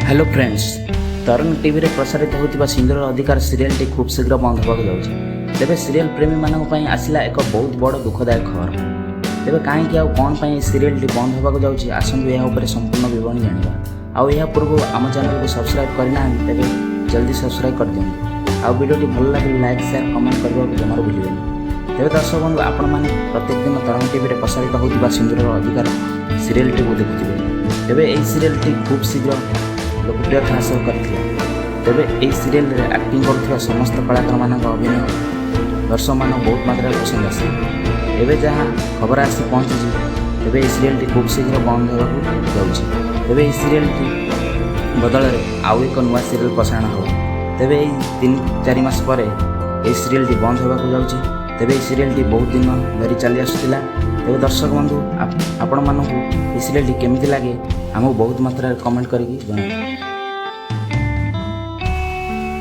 Hello friends, ତରଙ୍ଗ ଟିଭିରେ ପ୍ରସାରିତ ହେଉଥିବା ସିନ୍ଦୁରର ଅଧିକାର ସିରିଏଲଟି ଖୁବ୍ ଶୀଘ୍ର ବନ୍ଦ ହେବାକୁ ଯାଉଛି। ତେବେ ସିରିଏଲ ପ୍ରେମୀମାନଙ୍କ ପାଇଁ ଆସିଲା ଏକ ବହୁତ ବଡ଼ ଦୁଃଖଦାୟକ ଖବର। ତେବେ କାହିଁକି ଆଉ କ'ଣ ପାଇଁ ଏହି ସିରିଏଲଟି ବନ୍ଦ ହେବାକୁ ଯାଉଛି, ଆସନ୍ତୁ ଏହା ଉପରେ ସମ୍ପୂର୍ଣ୍ଣ ବିବରଣୀ ଜାଣିବା। ଆଉ ଏହା ପୂର୍ବରୁ ଆମ ଚ୍ୟାନେଲକୁ ସବସ୍କ୍ରାଇବ୍ କରିନାହାନ୍ତି, ତେବେ ଜଲ୍ଦି ସବସ୍କ୍ରାଇବ୍ କରିଦିଅନ୍ତୁ। ଆଉ ଭିଡ଼ିଓଟି ଭଲ ଲାଗିଲେ ଲାଇକ୍, ସେୟାର, କମେଣ୍ଟ କରିବାକୁ ଜମାରୁ ଭୁଲିବେନି। ତେବେ ଦର୍ଶକ ବନ୍ଧୁ, ଆପଣମାନେ ପ୍ରତ୍ୟେକ ଦିନ ତରଙ୍ଗ ଟିଭିରେ ପ୍ରସାରିତ ହେଉଥିବା ସିନ୍ଦୁରର ଅଧିକାର ସିରିଏଲଟିକୁ ଦେଖୁଥିବେ। ତେବେ ଏହି ସିରିଏଲଟି ଖୁବ୍ ଶୀଘ୍ର ଲୋକପ୍ରିୟତା ହାସଲ କରିଥିଲା। ତେବେ ଏହି ସିରିଏଲରେ ଆକ୍ଟିଂ କରୁଥିବା ସମସ୍ତ କଳାକାରମାନଙ୍କ ଅଭିନୟ ଦର୍ଶକମାନଙ୍କୁ ବହୁତ ମାତ୍ରାରେ ପସନ୍ଦ ଆସେ। ଏବେ ଯାହା ଖବର ଆସି ପହଞ୍ଚିଛି, ତେବେ ଏହି ସିରିଏଲଟି ଖୁବ୍ ଶୀଘ୍ର ବନ୍ଦ ହେବାକୁ ଯାଉଛି। ତେବେ ଏହି ସିରିଏଲଟି ବଦଳରେ ଆଉ ଏକ ନୂଆ ସିରିଏଲ ପ୍ରସାରଣ ହେବ। ତେବେ ଏହି 3-4 ମାସ ପରେ ଏହି ସିରିଏଲଟି ବନ୍ଦ ହେବାକୁ ଯାଉଛି। ତେବେ ଏହି ସିରିଏଲଟି ବହୁତ ଦିନ ଧରି ଚାଲି ଆସୁଥିଲା। ତେବେ ଦର୍ଶକ ବନ୍ଧୁ, ଆପଣମାନଙ୍କୁ ଏହି ସିରିଏଲଟି କେମିତି ଲାଗେ, ଆମକୁ ବହୁତ ମାତ୍ରାରେ କମେଣ୍ଟ କରିକି ଜଣାନ୍ତୁ।